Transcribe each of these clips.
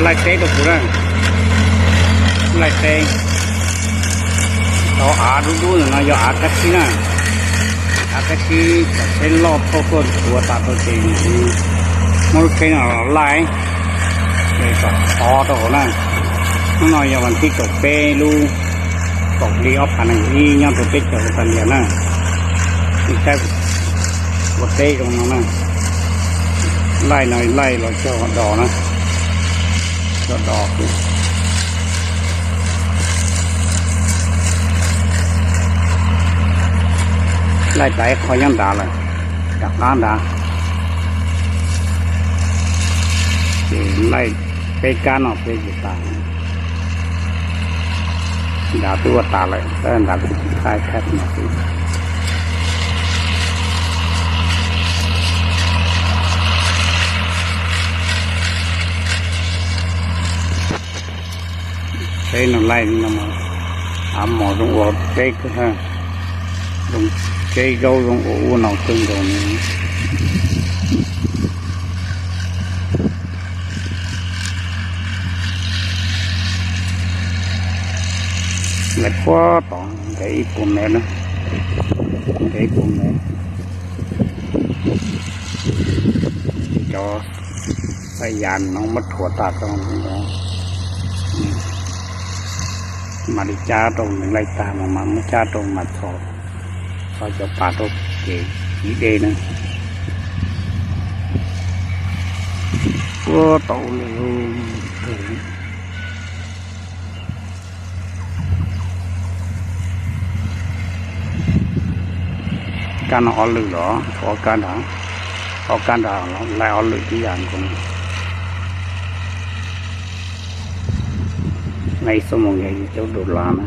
Laij teb rau kuv na, laij teb. Tau av dub dub no yog av kab tsib na, av kab tsib kom tsheb loj thauj tuaj tuav tas rau ces muab lub tsheb no los laij, kom tov rau hauv na. Hnub no yog vas thib kaum peb lub kaum hli ob phav nees nkaum ib nyob rau teb chaws Australia na. Saib ua teb zoo no na, laij no laij los cog dos na, cog dos. Laij tas ib qho nyob nrad lawm, rov qab nrad. Ces laij peb kab no peb ces tas. Nrad twb ua tas lawm, tab nrad kuv tsis thaij thaij no xwb. Tsheb no laij li no, av mos zoo ua teb kawg, zoo tsheb zaub zoo ua ub no kawg nkaus li. Lawv puag tom ntev ib puas mev na, ntev ib puas mev. Cov xav yas no muab rhuav tas rau, mam li cab rau nws laij tag mas mam muab cab rau mas txhos, txhos cov pas rau kev tiv dej na. Puag tom ub li. Kab no ob lwm los tshuav ob kab nrad, ob kab nrad los laij ob lwm tib yam nkaus. Laij ib xuab moos yog yim caum dollar na.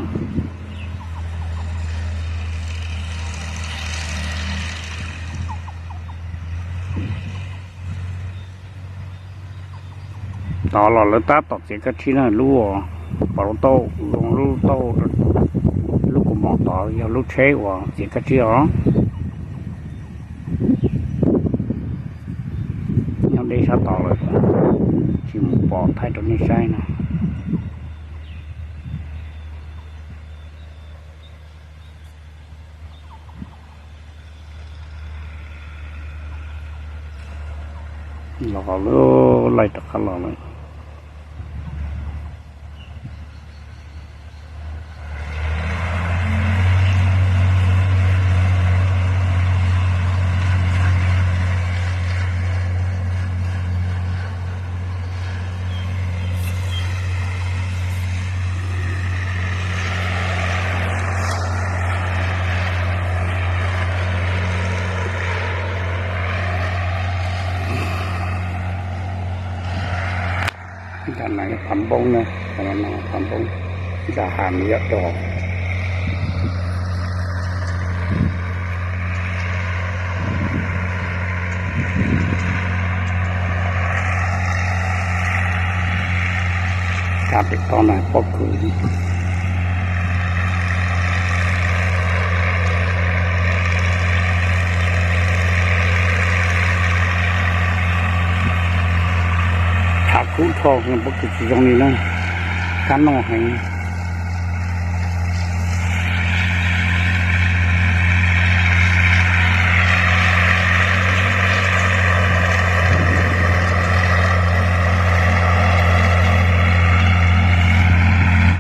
Tod los lawv tab tom txiav kab tsib na, lub uas pom lub tauj, lub tauj, lub kua mom tod yog lub tsheb uas txiav kab tsib os. Nyob deb sab tod lawm, tsis mus pom thaij rau nej saib na. Los lawm, laij rov qab los lawm. Nram no yog Phav Npoob na, nram no Phav Npoob, nram hav no yog Dog. Kab pem toj na pob kws. Tshav kub dhau, pob kws tsis zoo li na, kab noj heev.